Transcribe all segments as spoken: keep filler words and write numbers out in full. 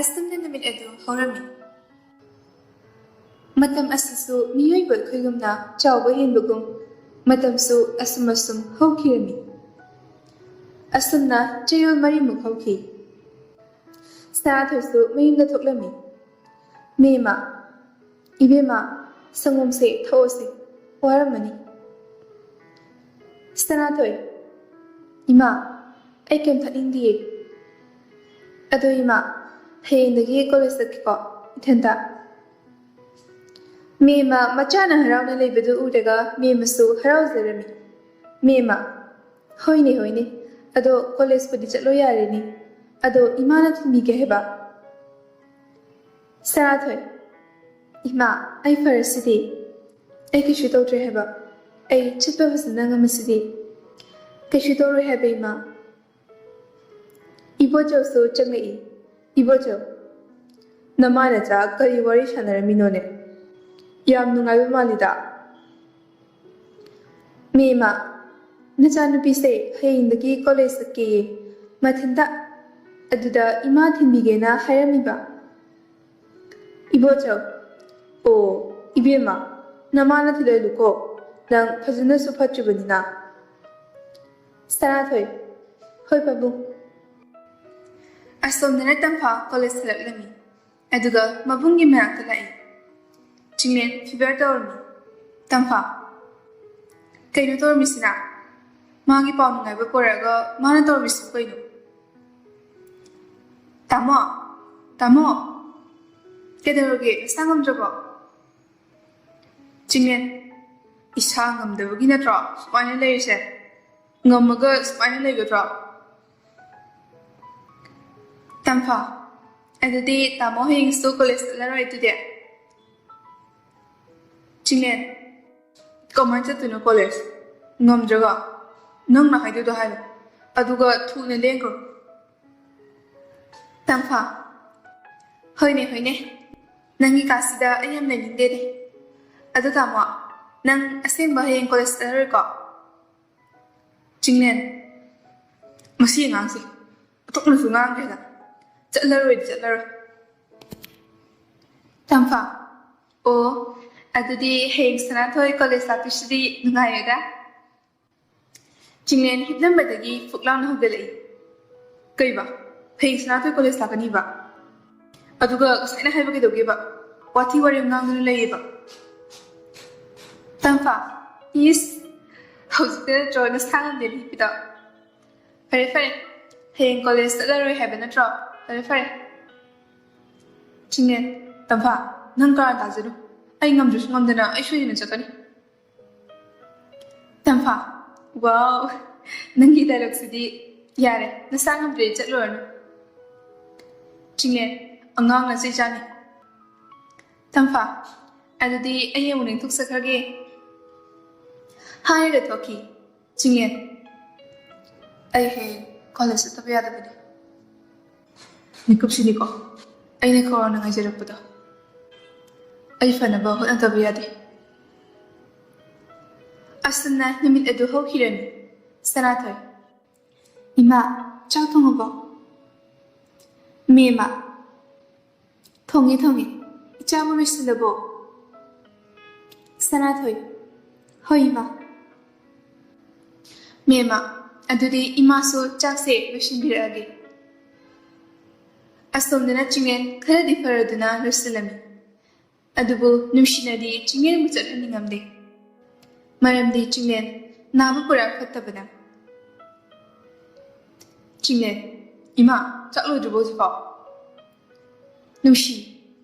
ꯑꯁꯨꯝꯅ ꯅꯨꯃꯤꯠ ꯑꯗꯨ ꯍꯧꯔꯝꯃꯤ꯫ ꯃꯇꯝ ꯑꯁꯤꯁꯨ ꯃꯤꯑꯣꯏꯕ ꯑꯩꯈꯣꯏꯒꯨꯝꯅ ꯆꯥꯎꯕ ꯍꯦꯟꯕꯒꯨꯝ ꯃꯇꯝꯁꯨ ꯑꯁꯨꯝ ꯑꯁꯨꯝ ꯍꯧꯈꯤꯔꯝꯃꯤ꯫ ꯑꯁꯨꯝꯅ ꯆꯌꯣꯜ ꯃꯔꯤꯃꯨꯛ ꯍꯧꯈꯤ꯫ ꯁꯅꯥꯊꯣꯏꯁꯨ ꯃꯌꯨꯝꯗ ꯊꯣꯛꯂꯝꯃꯤ꯫ "ꯃꯦꯝꯃ, ꯏꯕꯦꯝꯃ, ꯁꯪꯒꯣꯝꯁꯦ ꯊꯛꯑꯣꯁꯦ, ꯋꯥꯔꯝꯃꯅꯤ꯫" ꯁꯅꯥꯊꯣꯏ, "ꯏꯃꯥ, ꯑꯩ ꯀꯩꯝ ꯊꯛꯅꯤꯡꯗꯤꯌꯦ꯫" "ꯑꯗꯣ ꯏꯃꯥ, ꯍꯌꯦꯡꯗꯒꯤ ꯀꯣꯂꯦꯖ ꯆꯠꯀꯦꯀꯣ, ꯏꯊꯟꯇ꯫" ꯃꯦꯝꯃ ꯃꯆꯥꯅ ꯍꯔꯥꯎꯅ ꯂꯩꯕꯗꯨ ꯎꯔꯒ ꯃꯦꯝꯃꯁꯨ ꯍꯔꯥꯎꯖꯔꯝꯃꯤ꯫ ꯃꯦꯝꯃ, "ꯍꯣꯏꯅꯦ, ꯍꯣꯏꯅꯦ, ꯑꯗꯣ ꯀꯣꯂꯦꯖꯄꯨꯗꯤ ꯆꯠꯂꯣ ꯌꯥꯔꯦꯅꯦ, ꯑꯗꯣ ꯏꯃꯥꯅ ꯊꯤꯟꯕꯤꯒꯦ ꯍꯥꯏꯕ꯫" ꯁꯅꯥꯊꯣꯏ, "ꯏꯃꯥ, ꯑꯩ ꯐꯔꯁꯤꯗꯤ, ꯑꯩ ꯀꯩꯁꯨ ꯇꯧꯗ꯭ꯔꯦ ꯍꯥꯏꯕ, ꯑꯩ ꯆꯠꯄ ꯐꯖꯅ ꯉꯝꯃꯁꯤꯗꯤ꯫" "ꯀꯩꯁꯨ ꯇꯧꯔꯣꯏ ꯍꯥꯏꯕ, ꯏꯃꯥ꯫" ꯏꯕꯣꯆꯧꯁꯨ ꯆꯪꯂꯛꯏ꯫ "ꯏꯕꯣꯆꯧ, ꯅꯃꯥ ꯅꯆꯥ ꯀꯔꯤ ꯋꯥꯔꯤ ꯁꯥꯟꯅꯔꯝꯃꯤꯅꯣꯅꯦ? ꯌꯥꯝ ꯅꯨꯡꯉꯥꯏꯕ ꯃꯥꯜꯂꯤꯗ꯫" "ꯃꯦꯝꯃ, ꯅꯆꯥꯅꯨꯄꯤꯁꯦ ꯍꯌꯦꯡꯗꯒꯤ ꯀꯣꯂꯦꯖ ꯆꯠꯀꯦꯌꯦ, ꯃꯊꯟꯇ꯫ ꯑꯗꯨꯗ ꯏꯃꯥ ꯊꯤꯟꯕꯤꯒꯦꯅ ꯍꯥꯏꯔꯝꯃꯤꯕ꯫" ꯏꯕꯣꯆꯧ, "ꯑꯣ, ꯏꯕꯦꯝꯃ, ꯅꯃꯥꯅ ꯊꯤꯜꯍꯜꯂꯨꯀꯣ, ꯅꯪ ꯐꯖꯅꯁꯨ ꯐꯠꯇ꯭ꯔꯤꯕꯅꯤꯅ꯫" ꯁꯅꯥꯊꯣꯏ, "ꯍꯣꯏ ꯄꯥꯕꯨꯡ꯫" ꯑꯁꯣꯝꯗꯅ ꯇꯝꯐꯥ ꯀꯣꯂꯦꯖ ꯍꯜꯂꯛꯂꯝꯃꯤ, ꯑꯗꯨꯒ ꯃꯕꯨꯡꯒꯤ ꯃꯅꯥꯛꯇ ꯂꯥꯛꯏ꯫ ꯆꯤꯡꯂꯦꯟ ꯐꯤꯚꯔ ꯇꯧꯔꯝꯃꯤ꯫ "ꯇꯝꯐꯥ, ꯀꯩꯅꯣ ꯇꯧꯔꯝꯃꯤꯁꯤꯅ? ꯃꯥꯒꯤ ꯄꯥꯎ ꯅꯨꯡꯉꯥꯏꯕ ꯄꯨꯔꯛꯑꯒ ꯃꯥꯅ ꯇꯧꯔꯝꯃꯤꯁꯤꯕꯨ ꯀꯩꯅꯣ?" "ꯇꯥꯃꯣ, ꯇꯥꯃꯣ, ꯀꯩꯗꯧꯔꯒꯦ? ꯅꯁꯥ ꯉꯝꯗ꯭ꯔꯕꯣ?" ꯆꯤꯡꯂꯦꯟ, "ꯏꯁꯥ ꯉꯝꯗꯕꯒꯤ ꯅꯠꯇ꯭ꯔꯣ ꯁꯨꯃꯥꯏꯅ ꯂꯩꯔꯤꯁꯦ? ꯉꯝꯃꯒ ꯁꯨꯃꯥꯏꯅ ꯂꯩꯒꯗ꯭ꯔꯣ?" ꯇꯝꯐꯥ, "ꯑꯗꯨꯗꯤ ꯇꯥꯃꯣ ꯍꯌꯦꯡꯁꯨ ꯀꯣꯂꯦꯖ ꯆꯠꯂꯔꯣꯏ ꯑꯗꯨꯗꯤ?" ꯆꯤꯡꯂꯦꯟ, "ꯀꯃꯥꯏꯅ ꯆꯠꯇꯣꯏꯅꯣ ꯀꯣꯂꯦꯖ? ꯉꯝꯗ꯭ꯔꯒ? ꯅꯪꯅ ꯍꯥꯏꯗꯣꯏꯗꯣ ꯍꯥꯏꯔꯣ, ꯑꯗꯨꯒ ꯊꯨꯅ ꯂꯦꯡꯈ꯭ꯔꯣ꯫" ꯇꯝꯐꯥ, "ꯍꯣꯏꯅꯦ, ꯍꯣꯏꯅꯦ, ꯅꯪꯒꯤ ꯀꯥꯁꯤꯗ ꯑꯩ ꯌꯥꯝ ꯂꯩꯅꯤꯡꯗꯦꯅꯦ꯫ ꯑꯗꯣ ꯇꯥꯃꯣ, ꯅꯪ ꯑꯁꯦꯡꯕ ꯍꯌꯦꯡ ꯀꯣꯂꯦꯖ ꯆꯠꯂꯔꯣꯏꯀꯣ?" ꯆꯤꯡꯂꯦꯟ, "ꯃꯁꯤ ꯑꯉꯥꯡꯁꯦ ꯑꯣꯟꯊꯣꯛꯅꯁꯨ ꯉꯥꯡꯈ꯭ꯔꯦꯗ꯫ ꯆꯠꯂꯔꯣꯏꯗꯤ ꯆꯠꯂꯔꯣꯏ꯫ ꯇꯝꯐꯥ, ꯑꯣ, ꯑꯗꯨꯗꯤ ꯍꯌꯦꯡ ꯁꯅꯥꯊꯣꯏ ꯀꯣꯂꯦꯖ ꯂꯥꯛꯇꯣꯏꯁꯤꯗꯤ ꯅꯨꯡꯉꯥꯏꯔꯦꯗ꯫ ꯆꯤꯡꯂꯦꯟ ꯍꯤꯞꯂꯝꯕꯗꯒꯤ ꯐꯨꯛ ꯂꯥꯎꯅ ꯍꯧꯒꯠꯂꯛꯏ꯫ ꯀꯩꯕ? ꯍꯌꯦꯡ ꯁꯅꯥꯊꯣꯏ ꯀꯣꯂꯦꯖ ꯂꯥꯛꯀꯅꯤꯕ? ꯑꯗꯨꯒ ꯉꯁꯥꯏꯅ ꯍꯥꯏꯕ ꯀꯩꯗꯧꯒꯦꯕ? ꯋꯥꯊꯤ ꯋꯥꯔꯦꯝ ꯉꯥꯡꯗꯨꯅ ꯂꯩꯌꯦꯕ꯫ ꯇꯝꯐꯥ, ꯏꯁ, ꯍꯧꯖꯤꯛꯇ ꯅꯠꯇ꯭ꯔꯣ ꯅꯁꯥ ꯉꯝꯗꯦꯅ ꯍꯤꯞꯄꯤꯗꯣ? ꯐꯔꯦ ꯐꯔꯦ, ꯍꯌꯦꯡ ꯀꯣꯂꯦꯖ ꯆꯠꯂꯔꯣꯏ ꯍꯥꯏꯕ ꯅꯠꯇ꯭ꯔꯣ? ꯐꯔꯦ ꯐꯔꯦ꯫ ꯆꯤꯡꯂꯦꯟ, ꯇꯝꯐꯥ, ꯅꯪ ꯀꯔꯥꯟ ꯇꯥꯖꯅꯨ꯫ ꯑꯩ ꯉꯝꯗ꯭ꯔꯁꯨ ꯉꯝꯗꯅ ꯑꯩ ꯁꯣꯏꯗꯅ ꯆꯠꯀꯅꯤ꯫ ꯇꯝꯐꯥ, ꯋꯥꯎ, ꯅꯪꯒꯤ ꯗꯥꯏꯂꯣꯛꯁꯤꯗꯤ ꯌꯥꯔꯦ, ꯅꯁꯥ ꯉꯝꯗ꯭ꯔꯦ ꯆꯠꯂꯨꯔꯅꯨ꯫ ꯆꯤꯡꯂꯦꯟ, ꯑꯉꯥꯡꯅ ꯆꯩ ꯆꯥꯅꯤ꯫ ꯇꯝꯐꯥ, ꯑꯗꯨꯗꯤ ꯑꯩ ꯑꯃꯨꯛ ꯅꯤꯡꯊꯣꯛꯆꯈ꯭ꯔꯒꯦ꯫ ꯍꯥꯏꯔꯒ ꯊꯣꯛꯈꯤ꯫ ꯆꯤꯡꯂꯦꯟ, ꯑꯩ ꯍꯌꯦꯡ ꯀꯣꯂꯦꯖ ꯆꯠꯇꯕ ꯌꯥꯗꯕꯅꯤ꯫ ꯃꯤꯀꯨꯞꯁꯤꯗꯤꯀꯣ, ꯑꯩꯅ ꯈꯧꯔꯥꯡꯅ ꯉꯥꯏꯖꯔꯛꯄꯗꯣ꯫ ꯑꯩ ꯐꯅꯕ ꯍꯣꯠꯅꯗꯕ ꯌꯥꯗꯦ꯫ ꯑꯁꯨꯝꯅ ꯅꯨꯃꯤꯠ ꯑꯗꯨ ꯍꯧꯈꯤꯔꯅꯤ꯫ ꯁꯅꯥꯊꯣꯏ, ꯏꯃꯥ, ꯆꯥꯛ ꯊꯣꯡꯉꯕꯣ? ꯃꯦꯝꯃ, ꯊꯣꯡꯉꯦ, ꯊꯣꯡꯉꯦ꯫ ꯏꯆꯥꯕꯨ ꯂꯣꯏꯁꯤꯜꯂꯕꯣ? ꯁꯅꯥꯊꯣꯏ, ꯍꯣꯏ, ꯏꯃꯥ꯫ ꯃꯦꯝꯃ, ꯑꯗꯨꯗꯤ ꯏꯃꯥꯁꯨ ꯆꯥꯛꯁꯦ ꯂꯣꯏꯁꯤꯟꯕꯤꯔꯛꯑꯒꯦ꯫ ꯑꯁꯣꯝꯗꯅ ꯆꯤꯡꯂꯦꯟ ꯈꯔꯗꯤ ꯐꯔꯗꯨꯅ ꯂꯣꯏꯁꯤꯜꯂꯝꯃꯤ꯫ ꯑꯗꯨꯕꯨ ꯅꯨꯡꯁꯤꯅꯗꯤ ꯆꯤꯡꯂꯦꯟꯕꯨ ꯆꯠꯍꯟꯅꯤꯡꯉꯝꯗꯦ꯫ ꯃꯔꯝꯗꯤ ꯆꯤꯡꯂꯦꯟ ꯅꯥꯕ ꯄꯨꯔꯥ ꯐꯠꯇꯕꯅ꯫ ꯆꯤꯡꯂꯦꯟ, ꯏꯃꯥ, ꯆꯥꯛ ꯂꯣꯏꯗ꯭ꯔꯤꯕꯣ ꯍꯧꯖꯤꯛꯐꯥꯎ? ꯅꯨꯡꯁꯤ,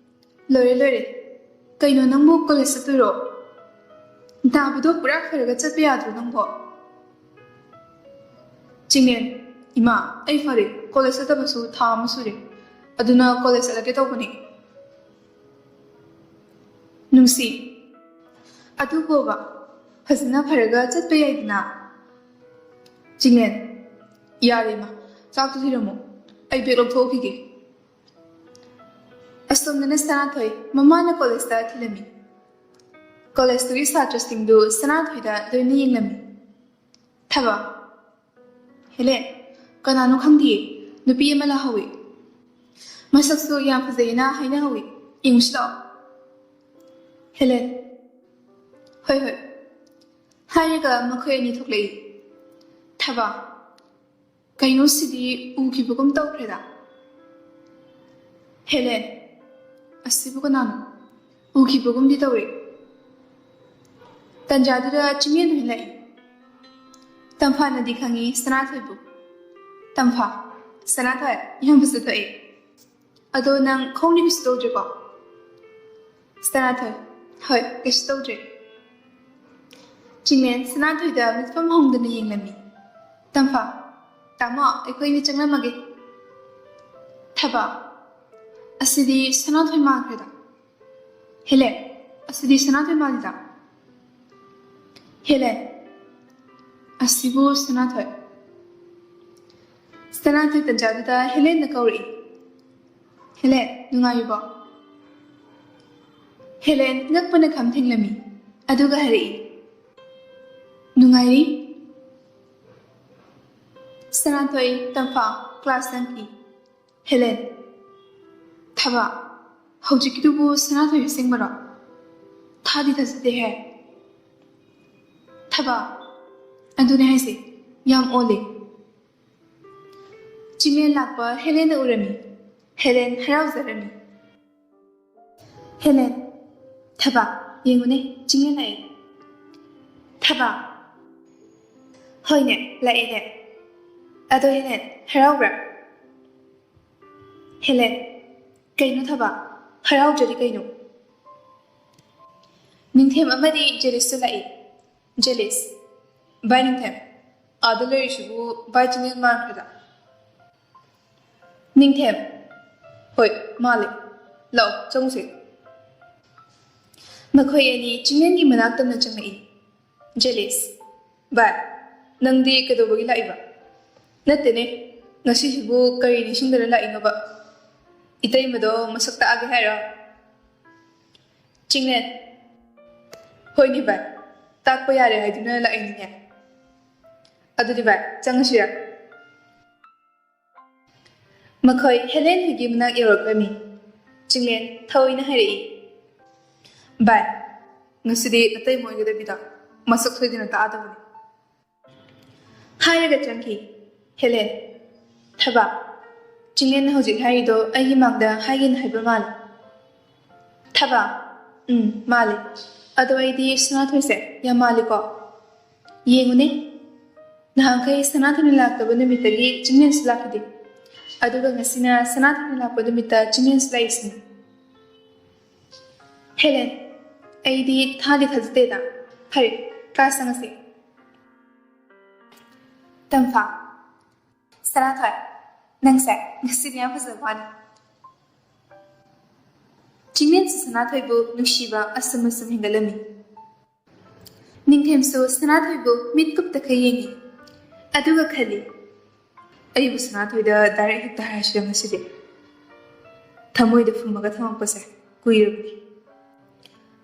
ꯂꯣꯏꯔꯦ, ꯂꯣꯏꯔꯦ꯫ ꯀꯩꯅꯣ, ꯅꯪꯕꯨ ꯀꯣꯂꯦꯖ ꯆꯠꯇꯣꯏꯔꯣ? ꯅꯥꯕꯗꯣ ꯄꯨꯔꯥ ꯐꯔꯒ ꯆꯠꯄ ꯌꯥꯗ꯭ꯔꯣ ꯅꯪꯕꯣ? ꯆꯤꯡꯂꯦꯟ, ꯏꯃꯥ, ꯑꯩ ꯐꯔꯦ꯫ ꯀꯣꯂꯦꯖ ꯆꯠꯇꯕꯁꯨ ꯊꯥ ꯑꯃ ꯁꯨꯔꯦ꯫ ꯑꯗꯨꯅ ꯀꯣꯂꯦꯖ ꯆꯠꯂꯒꯦ ꯇꯧꯕꯅꯦ꯫ ꯅꯨꯡꯁꯤ, ꯑꯗꯨꯕꯣꯕ, ꯐꯖꯅ ꯐꯔꯒ ꯆꯠꯄ ꯌꯥꯏꯗꯅ꯫ ꯆꯤꯡꯂꯦꯟ, ꯌꯥꯔꯦ ꯏꯃꯥ, ꯆꯥꯛꯇꯨ ꯊꯤꯔꯝꯃꯣ꯫ ꯑꯩ ꯕꯦꯒ ꯂꯧꯊꯣꯛꯈꯤꯒꯦ꯫ ꯑꯁꯣꯝꯗꯅ ꯁꯅꯥꯊꯣꯏ ꯃꯃꯥꯅ ꯀꯣꯂꯦꯖꯇ ꯊꯤꯜꯂꯝꯃꯤ꯫ ꯀꯣꯂꯦꯖꯇꯨꯒꯤ ꯁꯥꯇ꯭ꯔꯁꯤꯡꯗꯨ ꯁꯅꯥꯊꯣꯏꯗ ꯂꯣꯏꯅ ꯌꯦꯡꯂꯝꯃꯤ꯫ ꯊꯕ, ꯍꯦꯂꯦꯟ, ꯀꯅꯥꯅꯣ ꯈꯪꯗꯤꯌꯦ, ꯅꯨꯄꯤ ꯑꯃ ꯂꯥꯛꯍꯧꯋꯤ꯫ ꯃꯁꯛꯁꯨ ꯌꯥꯝ ꯐꯖꯩꯅ ꯍꯥꯏꯅꯍꯧꯋꯤ꯫ ꯌꯦꯡꯉꯨꯁꯤ ꯂꯥꯛꯑꯣ꯫ ꯍꯦꯂꯦꯟ, "ꯍꯣꯏ, ꯍꯣꯏ," ꯍꯥꯏꯔꯒ ꯃꯈꯣꯏ ꯑꯅꯤ ꯊꯣꯛꯂꯛꯏ꯫ ꯊꯕꯥ, "ꯀꯩꯅꯣ ꯁꯤꯗꯤ ꯎꯈꯤꯕꯒꯨꯝ ꯇꯧꯈ꯭ꯔꯦꯗ?" ꯍꯦꯂꯦꯟ, "ꯑꯁꯤꯕꯨ ꯀꯅꯥꯅꯣ? ꯎꯈꯤꯕꯒꯨꯝꯗꯤ ꯇꯧꯔꯦ꯫" ꯇꯟꯖꯥꯗꯨꯗ ꯆꯤꯡꯂꯦꯟ ꯍꯜꯂꯛꯏ꯫ ꯇꯝꯐꯥꯅꯗꯤ ꯈꯪꯉꯤ ꯁꯅꯥꯊꯣꯏꯕꯨ꯫ "ꯇꯝꯐꯥ, ꯁꯅꯥꯊꯣꯏ ꯌꯥꯝ ꯐꯖ ꯊꯣꯛꯑꯦ꯫ ꯑꯗꯣ ꯅꯪ ꯈꯣꯡꯗꯤ ꯀꯩꯁꯨ ꯇꯧꯗ꯭ꯔꯤꯀꯣ?" ꯁꯅꯥꯊꯣꯏ, "ꯍꯣꯏ, ꯀꯩꯁꯨ ꯇꯧꯗ꯭ꯔꯤ꯫" ꯆꯤꯡꯂꯦꯟ ꯁꯅꯥꯊꯣꯏꯗ ꯃꯤꯠꯐꯝ ꯍꯣꯡꯗꯅ ꯌꯦꯡꯂꯝꯃꯤ꯫ "ꯇꯝꯐꯥ, ꯇꯥꯃꯣ, ꯑꯩꯈꯣꯏ ꯑꯅꯤ ꯆꯪꯂꯝꯃꯒꯦ꯫" ꯊꯕꯥ, "ꯑꯁꯤꯗꯤ ꯁꯅꯥꯊꯣꯏ ꯃꯥꯟꯈ꯭ꯔꯦꯗ꯫" ꯍꯦꯂꯦꯟ, "ꯑꯁꯤꯗꯤ ꯁꯅꯥꯊꯣꯏ ꯃꯥꯜꯂꯤꯗ꯫" ꯍꯦꯂꯦꯟ, "ꯑꯁꯤꯕꯨ ꯁꯅꯥꯊꯣꯏ꯫" ꯁꯅꯥꯊꯣꯏ ꯇꯟꯖꯥꯗꯨꯗ ꯍꯦꯂꯦꯟꯅ ꯀꯧꯔꯛꯏ꯫ "ꯍꯦꯂꯦꯟ, ꯅꯨꯡꯉꯥꯏꯔꯤꯕꯣ?" ꯍꯦꯂꯦꯟ ꯉꯛꯄꯅ ꯈꯝ ꯊꯦꯡꯂꯝꯃꯤ, ꯑꯗꯨꯒ ꯍꯥꯏꯔꯛꯏ, "ꯅꯨꯡꯉꯥꯏꯔꯤ꯫" ꯁꯅꯥꯊꯣꯏ, ꯇꯝꯐꯥ ꯀ꯭ꯂꯥꯁ ꯆꯪꯈꯤ꯫ ꯍꯦꯂꯦꯟ, "ꯊꯕꯥ, ꯍꯧꯖꯤꯛꯀꯤꯗꯨꯕꯨ ꯁꯅꯥꯊꯣꯏ ꯑꯁꯦꯡꯕꯔꯣ? ꯊꯥꯗꯤ ꯊꯥꯖꯗꯦꯍꯦ꯫" ꯊꯕꯥ, "ꯑꯗꯨꯅꯦ ꯍꯥꯏꯁꯦ, ꯌꯥꯝ ꯑꯣꯜꯂꯦ꯫" ꯆꯤꯡꯂꯦꯟ ꯂꯥꯛꯄ ꯍꯦꯂꯦꯟꯅ ꯎꯔꯝꯃꯤ꯫ ꯍꯦꯂꯦꯟ ꯍꯔꯥꯎꯖꯔꯝꯃꯤ꯫ ꯍꯦꯂꯦꯟ, "ꯊꯕꯥ, ꯌꯦꯡꯉꯨꯅꯦ, ꯆꯤꯡꯂꯦꯟ ꯂꯥꯛꯑꯦ꯫" ꯊꯕꯥ, "ꯍꯣꯏꯅꯦ, ꯂꯥꯛꯑꯦꯅꯦ꯫ ꯑꯗꯣ ꯍꯦꯂꯦꯟ, ꯍꯔꯥꯎꯕ꯭ꯔꯥ?" ꯍꯦꯂꯦꯟ, "ꯀꯩꯅꯣ ꯊꯕꯥ, ꯍꯔꯥꯎꯗ꯭ꯔꯗꯤ ꯀꯩꯅꯣ?" ꯅꯤꯡꯊꯦꯝ ꯑꯃꯗꯤ ꯖꯦꯂꯤꯁꯁꯨ ꯂꯥꯛꯏ꯫ ꯖꯦꯂꯤꯁ, "ꯚꯥꯏ ꯅꯤꯡꯊꯦꯝ, ꯑꯥꯗ ꯂꯩꯔꯤꯁꯤꯕꯨ ꯚꯥꯏ ꯆꯤꯡꯂꯦꯟ ꯃꯥꯟꯈ꯭ꯔꯦꯗ꯫" ꯅꯤꯡꯊꯦꯝ, "ꯍꯣꯏ, ꯃꯥꯜꯂꯦ꯫ ꯂꯥꯛꯑꯣ, ꯆꯪꯉꯨꯁꯦ꯫" ꯃꯈꯣꯏ ꯑꯅꯤ ꯆꯤꯡꯂꯦꯟꯒꯤ ꯃꯅꯥꯛ ꯇꯝꯅ ꯆꯪꯂꯛꯏ꯫ ꯖꯦꯂꯤꯁ, "ꯚꯥꯏ, ꯅꯪꯗꯤ ꯀꯩꯗꯧꯕꯒꯤ ꯂꯥꯛꯏꯕ? ꯅꯠꯇꯦꯅꯦ, ꯉꯁꯤꯁꯤꯕꯨ ꯀꯔꯤ ꯅꯤꯡꯁꯤꯡꯗꯅ ꯂꯥꯛꯏꯅꯣꯕ? ꯏꯇꯩꯃꯗꯣ ꯃꯁꯛ ꯇꯥꯛꯑꯒꯦ ꯍꯥꯏꯔꯣ?" ꯆꯤꯡꯂꯦꯟ, "ꯍꯣꯏꯅꯦ ꯚꯥꯏ, ꯇꯥꯛꯄ ꯌꯥꯔꯦ ꯍꯥꯏꯗꯨꯅ ꯂꯥꯛꯏꯅꯤꯅꯦ꯫ ꯑꯗꯨꯗꯤ ꯚꯥꯏ, ꯆꯪꯉꯁꯤꯔ?" ꯃꯈꯣꯏ ꯍꯦꯂꯦꯟ ꯍꯣꯏꯒꯤ ꯃꯅꯥꯛ ꯌꯧꯔꯛꯂꯝꯃꯤ꯫ ꯆꯤꯡꯂꯦꯟ ꯊꯑꯣꯏꯅ ꯍꯥꯏꯔꯛꯏ, "ꯚꯥꯏ, ꯉꯁꯤꯗꯤ ꯑꯇꯩ ꯑꯣꯏꯒꯗꯕꯤꯗ ꯃꯁꯛ ꯁꯣꯏꯗꯅ ꯇꯥꯛꯑꯗꯕꯅꯤ꯫ ꯍꯥꯏꯔꯒ ꯆꯪꯈꯤ ꯍꯦꯂꯦꯟ꯫ "ꯊꯕꯥ, ꯆꯤꯡꯂꯦꯟꯅ ꯍꯧꯖꯤꯛ ꯍꯥꯏꯔꯤꯗꯣ ꯑꯩꯒꯤ ꯃꯥꯡꯗ ꯍꯥꯏꯒꯦꯅ ꯍꯥꯏꯕ ꯃꯥꯜꯂꯤ꯫" "ꯊꯕꯥ, ꯎꯝ, ꯃꯥꯜꯂꯤ꯫ ꯑꯗꯣ ꯑꯩꯗꯤ ꯁꯅꯥꯊꯣꯏꯁꯦ ꯌꯥꯝ ꯃꯥꯜꯂꯤꯀꯣ꯫ ꯌꯦꯡꯉꯨꯅꯦ, ꯅꯍꯥꯟꯈꯩ ꯁꯅꯥꯊꯣꯏꯅ ꯂꯥꯛꯇꯕ ꯅꯨꯃꯤꯠꯇꯒꯤ ꯆꯤꯡꯂꯦꯟꯁꯨ ꯂꯥꯛꯈꯤꯗꯦ꯫ ꯑꯗꯨꯒ ꯉꯁꯤꯅ ꯁꯅꯥꯊꯣꯏꯅ ꯂꯥꯛꯄ ꯅꯨꯃꯤꯠꯇ ꯆꯤꯡꯂꯦꯟꯁꯨ ꯂꯥꯛꯏꯁꯤꯅꯤ꯫" "ꯍꯦꯂꯦꯟ, ꯑꯩꯗꯤ ꯊꯥꯗꯤ ꯊꯥꯖꯗꯦꯗ꯫ ꯐꯔꯦ, ꯀ꯭ꯂꯥꯁ ꯆꯪꯉꯁꯤ꯫" "ꯇꯝꯐꯥ, ꯁꯅꯥꯊꯣꯏ, ꯅꯪꯁꯦ ꯉꯁꯤꯗꯤ ꯌꯥꯝ ꯐꯖꯕ ꯋꯥꯅꯤ꯫" ꯆꯤꯡꯂꯦꯟꯁꯨ ꯁꯅꯥꯊꯣꯏꯕꯨ ꯅꯨꯡꯁꯤꯕ ꯑꯁꯨꯝ ꯑꯁꯨꯝ ꯍꯦꯟꯒꯠꯂꯝꯃꯤ꯫ ꯅꯤꯡꯊꯦꯝꯁꯨ ꯁꯅꯥꯊꯣꯏꯕꯨ ꯃꯤꯠ ꯀꯨꯞꯇꯈꯩ ꯌꯦꯡꯉꯤ꯫ ꯑꯗꯨꯒ ꯈꯜꯂꯤ, "ꯑꯩꯕꯨ ꯁꯅꯥꯊꯣꯏꯗ ꯗꯥꯏꯔꯦꯛ ꯍꯦꯛꯇ ꯍꯥꯏꯔꯁꯤꯔ ꯉꯁꯤꯗꯤ?" ꯊꯃꯣꯏꯗ ꯐꯨꯝꯃꯒ ꯊꯝꯃꯛꯄꯁꯦ ꯀꯨꯏꯔꯕꯅꯤ꯫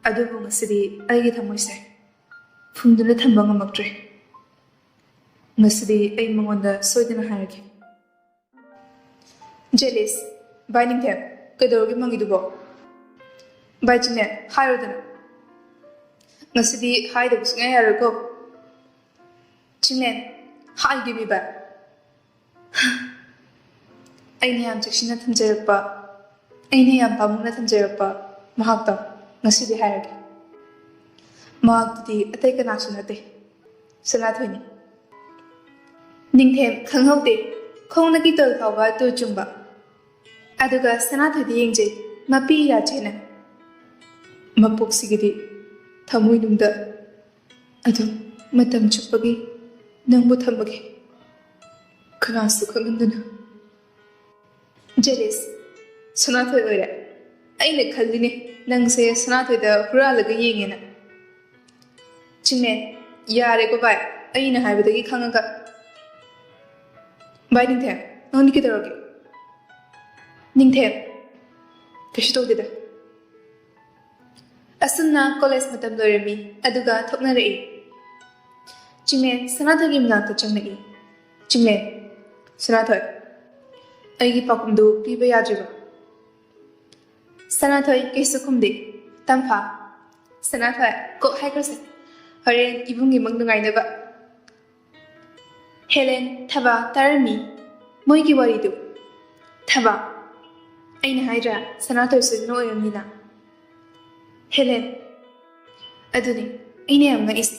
ꯑꯗꯨꯕꯨ ꯉꯁꯤꯗꯤ ꯑꯩꯒꯤ ꯊꯃꯣꯏꯁꯦ ꯐꯨꯝꯗꯨꯅ ꯊꯝꯕ ꯉꯝꯃꯛꯇ꯭ꯔꯦ꯫ ꯉꯁꯤꯗꯤ ꯑꯩ ꯃꯉꯣꯟꯗ ꯁꯣꯏꯗꯅ ꯍꯥꯏꯔꯒꯦ꯫ "ꯖꯦꯂꯤꯁ, ꯚꯥꯏ ꯅꯤꯡꯊꯦꯝ, ꯀꯩꯗꯧꯔꯒꯦ ꯃꯪꯒꯤꯗꯨꯕꯣ?" "ꯚꯥꯏ ꯆꯤꯡꯂꯦꯟ, ꯍꯥꯏꯔꯣꯗꯅ꯫" "ꯉꯁꯤꯗꯤ ꯍꯥꯏꯗꯕ ꯁꯨꯡꯌꯥ ꯌꯥꯔꯣꯏꯀꯣ꯫" "ꯆꯤꯡꯂꯦꯟ, ꯍꯥꯏꯒꯦꯃꯤ ꯚꯥꯏ꯫ ꯑꯩꯅ ꯌꯥꯝ ꯆꯦꯛꯁꯤꯟꯅ ꯊꯝꯖꯔꯛꯄ, ꯑꯩꯅ ꯌꯥꯝ ꯄꯥꯝꯃꯨꯅ ꯊꯝꯖꯔꯛꯄ ꯃꯍꯥꯛꯇꯣ ꯉꯁꯤꯗꯤ ꯍꯥꯏꯔꯒꯦ꯫ ꯃꯍꯥꯛꯇꯨꯗꯤ ꯑꯇꯩ ꯀꯅꯥꯁꯨ ꯅꯠꯇꯦ, ꯁꯅꯥꯊꯣꯏꯅꯤ꯫" ꯅꯤꯡꯊꯦꯝ ꯈꯪꯍꯧꯗꯦ, ꯈꯣꯡꯗꯒꯤ ꯇꯣꯜ ꯐꯥꯎꯕ ꯇꯨ ꯆꯨꯡꯕ꯫ ꯑꯗꯨꯒ ꯁꯅꯥꯊꯣꯏꯗ ꯌꯦꯡꯖꯩ, ꯃꯄꯤ ꯏꯔꯥ ꯆꯦꯠꯅ꯫ ꯃꯄꯣꯛꯁꯤꯒꯤꯗꯤ ꯊꯃꯣꯏꯅꯨꯡꯗ ꯑꯗꯨꯝ ꯃꯇꯝ ꯆꯨꯞꯄꯒꯤ ꯅꯪꯕꯨ ꯊꯝꯃꯒꯦ, ꯀꯅꯥꯁꯨ ꯈꯪꯍꯟꯗꯅ꯫ "ꯖꯦꯂꯤꯁ, ꯁꯅꯥꯊꯣꯏ ꯑꯣꯏꯔꯦ꯫ ꯑꯩꯅ ꯈꯜꯂꯤꯅꯦ ꯅꯪꯁꯦ ꯁꯅꯥꯊꯣꯏꯗ ꯍꯨꯔꯥꯜꯂꯒ ꯌꯦꯡꯉꯦꯅ꯫" "ꯆꯤꯡꯂꯦꯟ, ꯌꯥꯔꯦꯀꯣ ꯚꯥꯏ, ꯑꯩꯅ ꯍꯥꯏꯕꯗꯒꯤ ꯈꯪꯉꯒ꯫" "ꯚꯥꯏ ꯅꯤꯡꯊꯦꯝ, ꯅꯪꯗꯤ ꯀꯩꯗꯧꯔꯒꯦ?" "ꯅꯤꯡꯊꯦꯝ, ꯀꯩꯁꯨ ꯇꯧꯗꯦꯗ꯫" ꯑꯁꯨꯝꯅ ꯀꯣꯂꯦꯖ ꯃꯇꯝ ꯂꯣꯏꯔꯝꯃꯤ, ꯑꯗꯨꯒ ꯊꯣꯛꯅꯔꯛꯏ꯫ ꯆꯤꯡꯂꯦꯟ ꯁꯅꯥꯊꯣꯏꯒꯤ ꯃꯅꯥꯛꯇ ꯆꯪꯂꯛꯏ꯫ "ꯆꯤꯡꯂꯦꯟ, ꯁꯅꯥꯊꯣꯏ, ꯑꯩꯒꯤ ꯄꯥꯎꯈꯨꯝꯗꯨ ꯄꯤꯕ ꯌꯥꯗ꯭ꯔꯤꯕ? ꯁꯅꯥꯊꯣꯏ ꯀꯩꯁꯨ ꯈꯨꯝꯗꯦ꯫ ꯇꯝꯐꯥ, ꯁꯅꯥꯊꯣꯏ, ꯀꯣꯛ ꯍꯥꯏꯈ꯭ꯔꯁꯦ꯫ ꯍꯣꯔꯦꯟ ꯏꯕꯨꯡꯒꯤ ꯃꯪ ꯅꯨꯡꯉꯥꯏꯅꯕ꯫ ꯍꯦꯂꯦꯟ, ꯊꯕꯥ, ꯇꯥꯔꯝꯃꯤ ꯃꯣꯏꯒꯤ ꯋꯥꯔꯤꯗꯨ꯫ ꯊꯕꯥ, ꯑꯩꯅ ꯍꯥꯏꯗ꯭ꯔꯥ, ꯁꯅꯥꯊꯣꯏꯁꯨ ꯅꯣꯛꯏꯔꯝꯅꯤꯅ꯫ ꯍꯦꯂꯦꯟ, ꯑꯗꯨꯅꯤ ꯑꯩꯅ ꯌꯥꯝ ꯉꯛꯏꯁꯦ꯫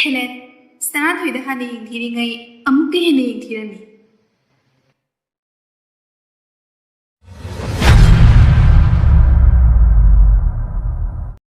ꯍꯦꯂꯦꯟ, ꯁꯅꯥꯊꯣꯏꯗ ꯍꯥꯟꯅ ꯌꯦꯡꯊꯤꯔꯤꯉꯩ ꯑꯃꯨꯛꯀ ꯍꯦꯟꯅ ꯌꯦꯡꯊꯤꯔꯝꯃꯤ꯫